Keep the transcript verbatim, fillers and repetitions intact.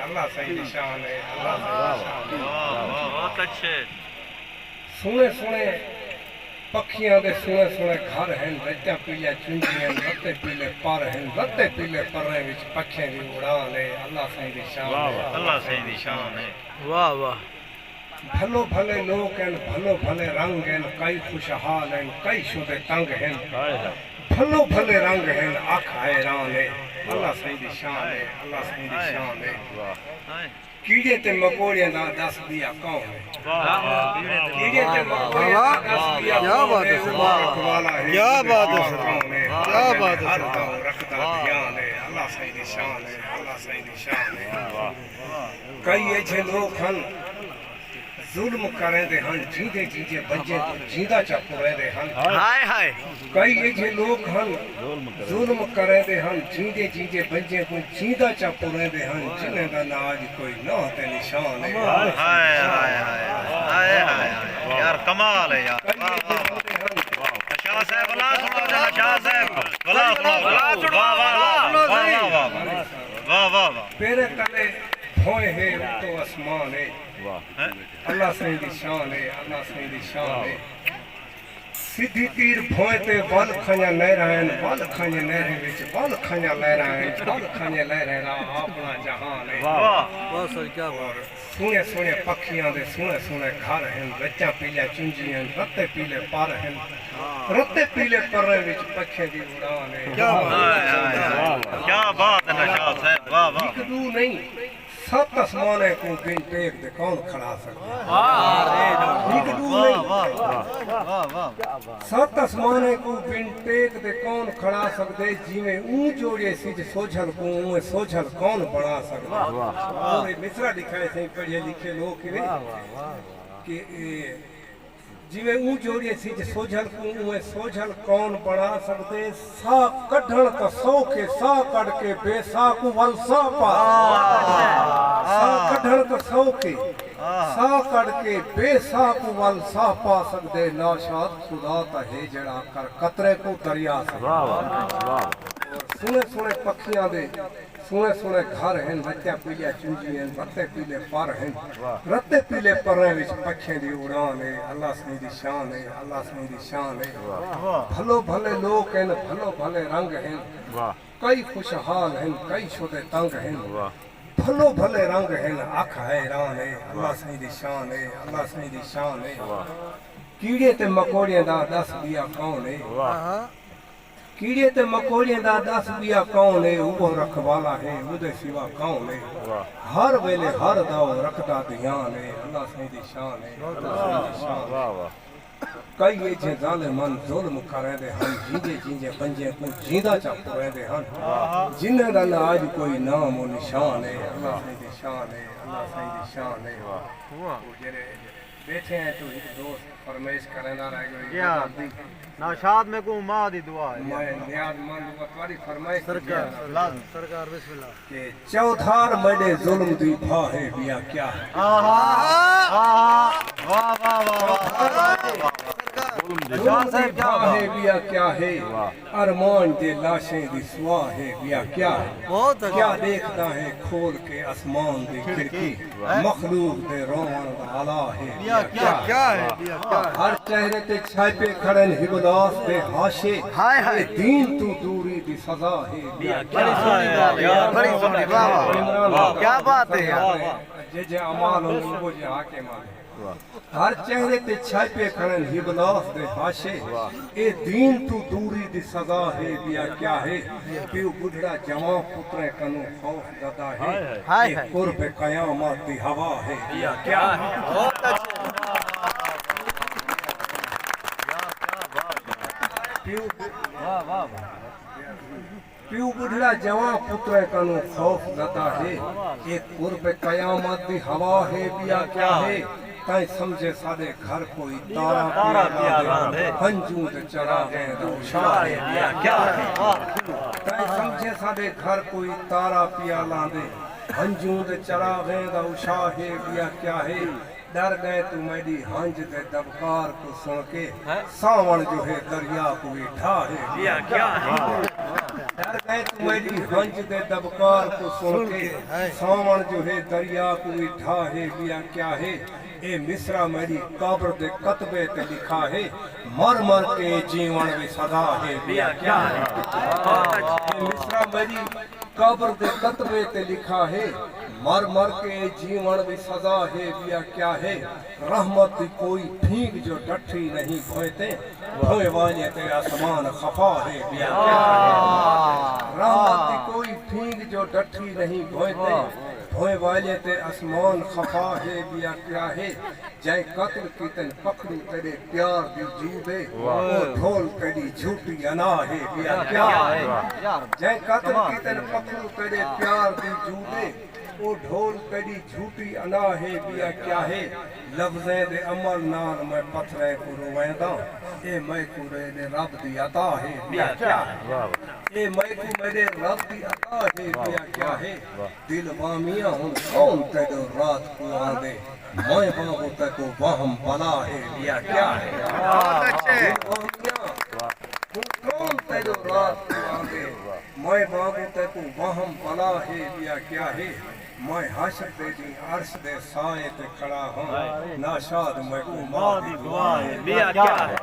اللہ سائیں دی شان ہے، اللہ سائیں دی شان ہے۔ واہ، واہ، بہت اچھے۔ سوہݨے سوہݨے پکھیاں دے سوہݨے سوہݨے گھر ہن، رتیاں پیلیاں چنجیاں ہن، رتے پیلے پر ہن، رتے پیلے پریں وچ پکھیں دی اڑان ہے، اللہ سائیں دی شان ہے۔ واہ، اللہ سائیں دی شان ہے۔ واہ، واہ۔ بھلو بھلے لوک ہن، بھلو بھلے رنگ ہن، کئی خوشحال ہن، کئی شدے تنگ ہن۔ ہائے ہائے۔ بھلو بھلے رنگ ہن، اکھ حیران ہے۔ اللہ سائیں دی شان ہے، اللہ سائیں دی شان ہے۔ واہ۔ کیڑے تے مکوڑیاں دا ݙس ٻیا کون ہے؟ واہ، واہ، واہ، کیڑے تے مکوڑیاں دا ݙس ٻیا کون ہے؟ کیا بات ہے، سر۔ کون ہے؟ کیا بات ہے، سر۔ ہر دم رکھدا دھیان ہے۔ اللہ سائیں دی شان ہے، اللہ سائیں دی شان ہے۔ واہ۔ کئی ایجھے لوک ہن، ظلم کریندے ہن، جیندے جیندے بنجے کوں جیندا چا پریندے ہن۔ ہائے ہائے۔ کئی ایجھے لوک ہن، ظلم کریندے ہن، جیندے جیندے بنجے کوں جیندا چا پریندے ہن، جنہیں دا نہ اڄ کوئی ناں تے نشان ہے۔ ہائے ہائے ہائے۔ ہائے ہائے ہائے۔ یار کمال ہے یار۔ کئی واہ، ایجھے واہ، بندے ہن۔ شاہ صاحب، ولا سݨاؤ ذرا، شاہ صاحب۔ ولا سݨاؤ۔ واہ، واہ، واہ۔ واہ، واہ، واہ۔ واہ، واہ، واہ۔ پیریں تلے بھوئیں ہے، اتوں اسمان ہے۔ واہ۔ اللہ سائیں دی شان ہے، اللہ سائیں دی شان ہے۔ سدھی تیر بھوئیں تے ول کھنیاں نہراں ہن، ول کھنیاں نہریں وچ، ول کھنیاں لہراں ہن، ول کھنیاں لہریں راہ اپݨا جہان ہے۔ واہ۔ واہ سر، کیا بات۔ اور سوہݨے سوہݨے پکھیاں دے سوہݨے سوہݨے گھر ہن، رتیاں پیلیاں چنجیاں ہن، رتے پیلے پر ہن، رتے پیلے پریں وچ پکھیں دی اڑان ہے۔ کیا بات ہے۔ واہ، واہ۔ کیا بات ہے نشاط صاحب، واہ، واہ۔ ہک ݙو نہیں، ست اسمانیں کوں بن ٹیک دے کون کھڑا سڳدے؟ واہ۔ ہک ݙو نہیں۔ واہ، واہ، واہ۔ ست اسمانیں کوں بن ٹیک دے کون کھڑا سڳدے؟ جیویں اوں جوڑیے سجھ سوجھل کوں، اونویں سوجھل کون بݨا سڳدے؟ واہ، واہ۔ اور اے مصرع لکھائے سئیں پڑھے لکھے لوک ہی نہیں۔ واہ، واہ، واہ، واہ۔ کہ اے جیویں اوں جوڑیے سجھ سوجھل کوں، اونویں سوجھل کون بݨا سڳدے؟ ساہ کڈھݨ تاں سوکھے، ساہ کڈھ کے بے ساہ کوں ول ساہ پا۔ واہ۔ ساہ کڈھݨ تاں سوکھے، ساہ کڈھ کے بے ساہ کوں ول ساہ پا سڳدے۔ ناشاد خدا تاں ہے جیڑھا کر قطرے کوں دریا سڳدے۔ واہ، واہ، واہ۔ سوہݨے سوہݨے پکھیاں دے سوہݨے سوہݨے گھر ہن، رتیاں پیلیاں چنجیاں ہن، رتے پیلے پر ہن۔ واہ۔ رتے پیلے پریں وچ پکھیں دی اڑان ہے۔ اللہ سائیں دی شان ہے، اللہ سائیں دی شان ہے۔ واہ۔ بھلو بھلے لوک ہن، بھلو بھلے رنگ ہن۔ واہ۔ کئی خوشحال ہن، کئی شدے تنگ ہن۔ واہ۔ بھلو بھلے رنگ ہن، اکھ حیران ہے۔ اللہ واہ۔ سائیں دی شان ہے، اللہ سائیں دی شان ہے۔ واہ۔ کیڑے تے مکوڑیاں دا ݙس ٻیا کون ہے؟ واہ۔ کیڑے تے مکوڑیاں دا ݙس ٻیا کون ہے؟ اوہو رکھوالا ہے، اودے سوا کون ہے؟ واہ۔ ہر ویلے ہر داؤ رکھدا دھیان ہے۔ اللہ سائیں دی شان ہے، اللہ سائیں دی شان ہے۔ واہ، واہ۔ کئی ایجھے ظالم ہن، ظلم کریندے ہن، جیندے جیندے بنجے کوں جیندا چا پریندے ہن۔ واہ۔ جنہیں دا نہ اڄ کوئی نام و نشان ہے۔ اللہ سائیں دی شان ہے، اللہ سائیں دی شان ہے۔ واہ۔ او جیڑھے بیٹھے ہیں تو ہک دوست فرمائش کریندا رہ ڳئے۔ جی ہاں۔ نوشاد میکوں ماں دی دعا ہے۔ میں نیاز مند ہاں، تہاݙی فرمائش دی سرکار، جی ہاں۔ لازم۔ سرکار، بسم اللہ۔ کہ چودھار میݙے ظلم دی بھا ہے، ٻیا کیا ہے؟ آہا، آہا، واہ، واہ، واہ۔ ظلم دی بھا ہے، ٻیا کیا ہے؟ واہ۔ ارمان دے لاشیں دی سوا ہے، ٻیا کیا ہے؟ بہت اچھا۔ کیا ݙیکھدا ہے کھول کے اسمان دی کھڑکی؟ کھڑکی۔ واہ۔ مخلوق دے رووݨ دا آلا ہے، ٻیا کیا ہے؟ کیا ہے؟ ٻیا کیا ہے؟ ہر چہرے تے چھائپے کھڑن ہبلاس دے حاشے۔ ہائے ہائے۔ اے دین توں دوری دی سزا ہے، ٻیا کیا ہے؟ بڑی سوہݨی ڳالھ ہے یار، بڑی سوہݨی، واہ، واہ۔ عمران واہ، کیا بات ہے یار۔ جے جے اعمال ہن، اوہو جے حاکم ہن۔ واہ۔ ہر چہرے تے چھائپے کھڑن ہبلاس دے حاشے۔ واہ۔ اے دین توں دوری دی سزا ہے، ٻیا کیا ہے؟ پیو ٻڈھڑا جوان پتریں کنوں خوف زدہ ہے۔ ہائے ہائے۔ ہائے اے ہائے۔ قرب قیامت دی ہوا ہے، ٻیا کیا ہے؟ بہت اچھے۔ پیو واہ، واہ، واہ۔ پیو ٻڈھڑا جوان پتریں کنوں خوف زدہ ہے، اے قرب قیامت دی ہوا ہے، ٻیا کیا ہے؟ تائیں سمجھے ساݙے گھر کوئی تارا پیا لاندے، ہنجوں دے چراغیں دا اشاہ ہے، ٻیا کیا ہے؟ تائیں سمجھے ساݙے گھر کوئی تارا پیا لاندے، ہنجوں دے چراغیں دا اشاہ ہے، ٻیا کیا ہے؟ ݙر ڳئے توں میݙی ہنج دے دٻکار کوں سݨ کے، ساوݨ جو ہے دریا کوئی ڈھا ہے، ٻیا کیا ہے؟ ڈر ڳئے توں میݙی ہنج دے دٻکار کوں سݨ کے۔ ساوݨ جو ہے دریا کوں وی ڈھا ہے، ٻیا کیا ہے؟ اے مصرع میݙی قبر دے کتبے تے لکھا ہے، مر مر کے جیوݨ وی سزا ہے، ٻیا کیا ہے؟ اے مصرع میݙی قبر دے کتبے تے لکھا ہے، مر مر کے جیوݨ وی سزا ہے، ٻیا کیا ہے؟ رحمت دی کوئی پھینگ جو ڈٹھی نہیں بھوئیں تے، بھوئیں والے تے آسمان خفا ہے، ٻیا کیا ہے؟ رحمت دی کوئی پھینگ جو ڈٹھی نہیں بھوئیں تے، بھوئیں والے تے آسمان خفا ہے، ٻیا کیا ہے؟ جئیں قتل کیتن پکھڑو تیݙے پیار دی جو دے، او ڈھول تیݙی جھوٹی انا ہے، ٻیا کیا ہے؟ جئیں قتل کیتن پکھڑو تیݙے پیار دی جو دے، او ڈھول تیݙی جھوٹی انا ہے، ٻیا کیا ہے؟ لفظیں دے عمل نال میں پتھریں کوں روینداں، اے میکوں میݙے رب دی عطا ہے، ٻیا کیا ہے؟ اے میکوں میݙے رب دی عطا ہے، ٻیا کیا ہے؟ دل وامیاں ہن کون تیݙو رات کوں آندے، میں وانگوں تیکوں وہم بلا ہے، ٻیا کیا ہے؟ دل وامیاں ہن کون تیݙو رات کوں آندے، میں وانگوں تیکوں وہم بلا ہے، ٻیا کیا ہے؟ میں حشر دے ݙینہہ عرش دے سائے تے کھڑا ہاں، ناشاد میکوں ماء دی دعا ہے، ٻیا کیا ہے؟